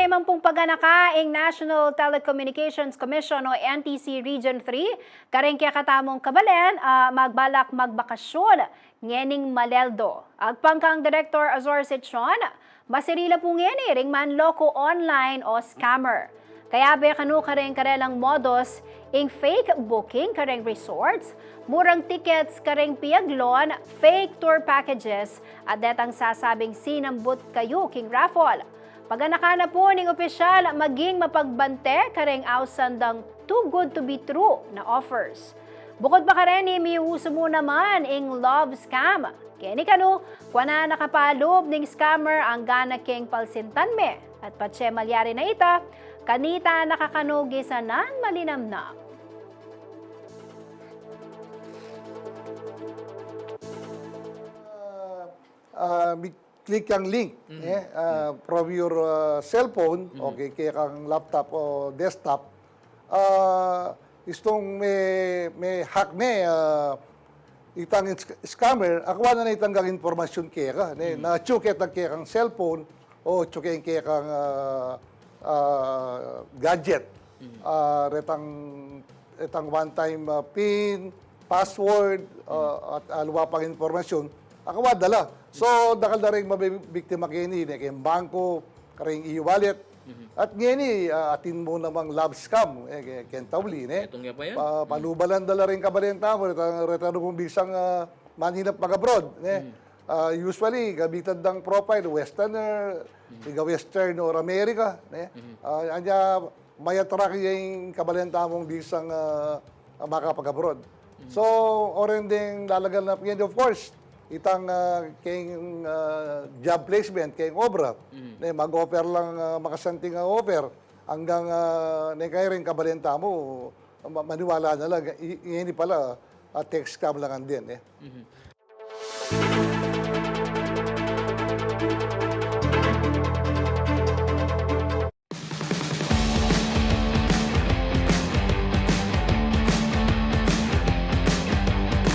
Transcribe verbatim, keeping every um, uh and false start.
Mampung paganaka ing National Telecommunications Commission o N T C Region three, kareng kekatamung kabalen, ah, magbalak magbakasyun ngening Maleldo. Agpang kang Director Azor Sechon, masirila pu ngeni ring manloko online o scammer. Kayabe kanu kareng karelang modus ing fake booking kareng resorts, murang tickets kareng piaglon, fake tour packages, at detang sasabing sinambut kayu king raffle. Paganakan na pu ning opisyal maging mapagbante kareng ausan dang too good to be true na offers. Bukut pa kareni, miuso mu naman ing love scam. Keni kanu, kuanan na kapalub ning scammer anggang na king palsintan me. At patse malyari na ita, kanita na kakanu gisanan malinamnam. Ah, ah, mi-click yang link, eh, ah, from your, ah, cellphone, okay, kekang laptop o desktop, ah, istung me, me-hack ne, ah, itang sc-, scammer, akua na na itang gang impormasyun keka, ne, na atyu ketang kekang cellphone, o atyu keng kekang, ah, ah, gadget. Ah, retang, retang one-time, ah, pin, password, ah, at, ah, aliwa pang impormasyun, akua da la. So, dakal da ring mabibiktima keni, ne, keng bangko, kareng e-wallet. At ngeni, ah, atin mu namang love scam, eh, ke-, keng tauli, ne? Itong ya pa yan? Pa-, palubalan da la ring kabalenta mu, retang, retang rung bisang, ah, maninap mag-abroad, ne? Ah, usually, gamitan dang profile, Westerner, iga Western or America, ne? Ah, anya, may-attract ya ing kabalenta mung bisang, ah, makapag-abroad. So, oren deng lalaganap ngeni, of course, itang, ah, keng, ah, job placement, keng obra, ne, mag-offer lang, ah, makasanting, ah, offer, anggang, ah, ne, kaya ring kabalenta mu, ma-, maniwala na la, i-, ngeni pala, ah, text scam la ngan din, eh.